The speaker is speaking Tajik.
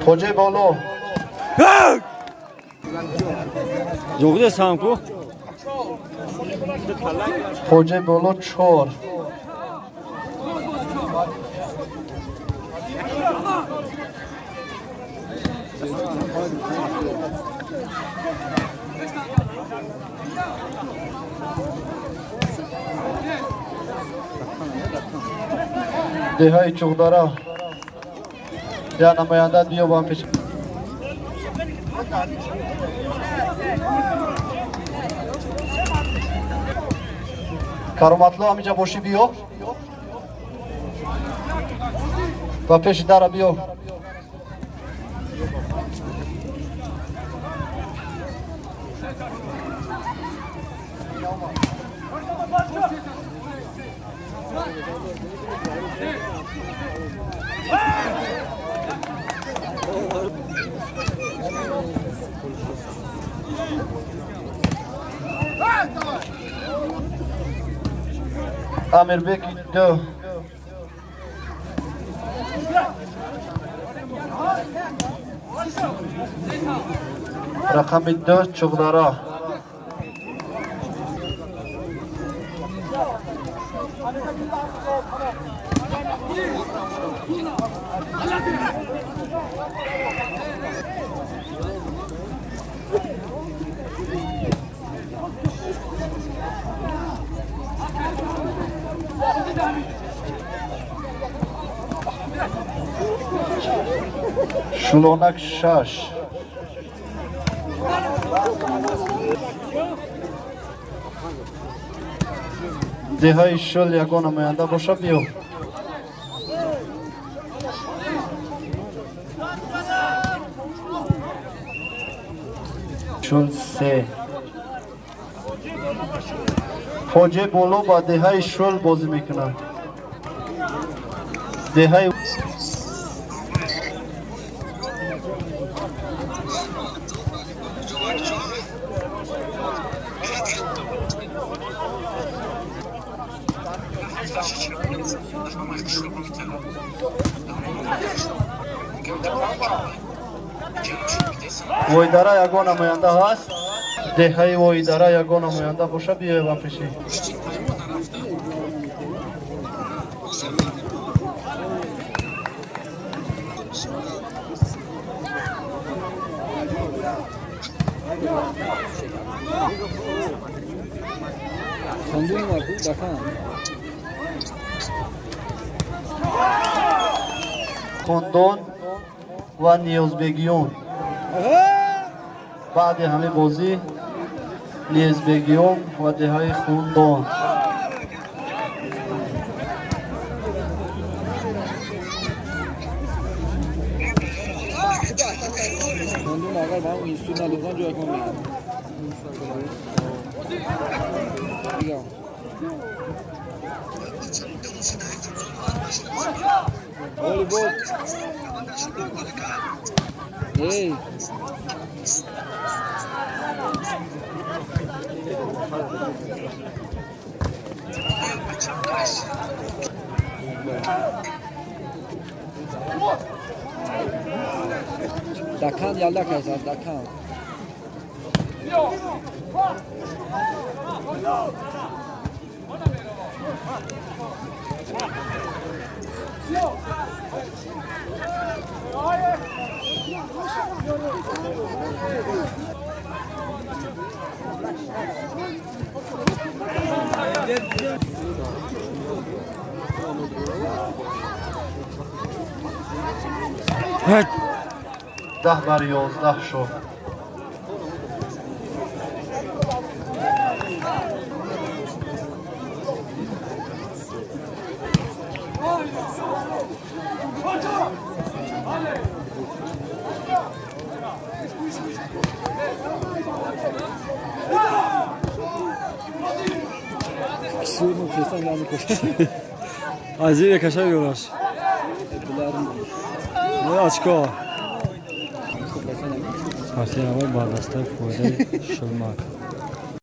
Хоҷаи боло. Yo'qda sanku. Хоҷаи боло 4. Деҳаи Чуғдара я намоянда биё ба пеш. Кароматло ҳамиҷа бошӣ биё. Ба пеши дара биё. Амирбек 2. Рақами 2 Чуғдара. Шулонак 6. Деҳаи Шул ягон намоянда боша биё. Шул 3. Хоҷаи боло ба деҳаи Шул бозӣ мекунад. Деҳаи Войдара ягон намоянда ҳаст? Деҳаи Войдара ягон намоянда боша биёе ба пеши. Хундон ва Ниёзбегиён. Баъди ҳамин бозӣ Ниёзбегиён ва деҳаи Хундон. Dakan yalla kaysan dakan. Evet. 10-11 шуд. Азия кашай yorаш. Не очко. Партияи аввал ба дастаи фоидаи Шилмак.